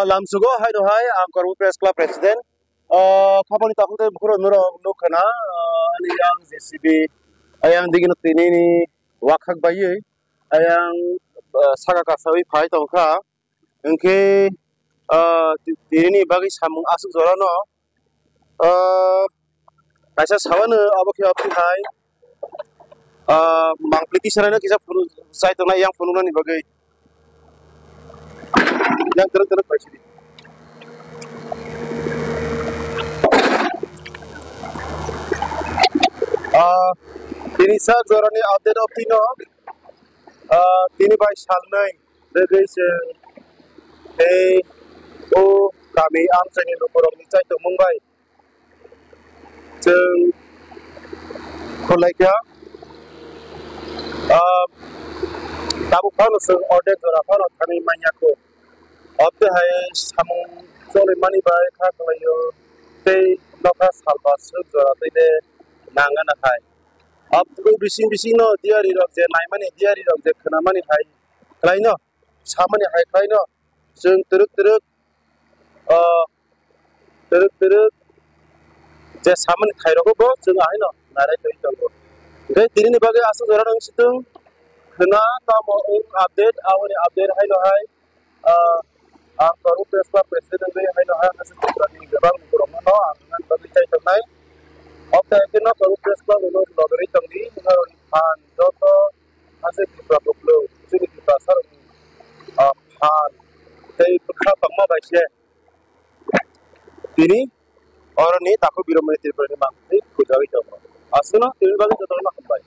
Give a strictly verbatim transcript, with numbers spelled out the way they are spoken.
Lamsugo hai no hai ang Kormo Press Club President. Ah, khabani takhuk tei bukhuk rok norok nuk khna, ah, ani yang J C B, ayang digi no tini ni wakhak baiwi, ayang, ah, saka kasawi phai tongkha. Hwnkhe, ah, ti-, tini ni bagwi samung aswk jora no, ah, kaisa sawano abo khe abo hai, ah, mangpili tisanaino kisa phunuk chai tongnai yang phunuknani bagwi. Yang kwrwk kwrwk bai sidi. Ah, tini sak jorani update of tino, ah, tini bai salnai rwgwi chwng tei o kami amchaini lukurokni chaitokmung bai chwng khwlaikha. Ah, tabuk phano chwng ordek jora phano thangwi manya kho. Obte hai samung choli mani bai kha khwlaio tei nokha salba swk jora tei de nangana hai. Aboni bising bising no diyari rok je naimani diyari rok je khwnamani hai khlaino samani hai khlaino chwng twrwk twrwk, ah, twrwk twrwk je samani thai rogo bo chwng ahaino narai twi tongo. Tei tini ni bagwi aswk jora nang situng khwna tamo wng update aboni update haino hai, ah, ang Karuk Press Club President wngwi haino hai aswk jora ni kwbang borok no ang nang bagwi chai tongnai. Obte hai khe no Karuk Press Club no logwi tongdi norok ni phan joto Haste Tripura bukluk, chini Tripura sarokni, ah, phan tei bwkha bangma bai se tini oroni takhuk Biromani Tripurani mangthwi khujagwi tongo. Aswkno tini bagwi jotono hambai.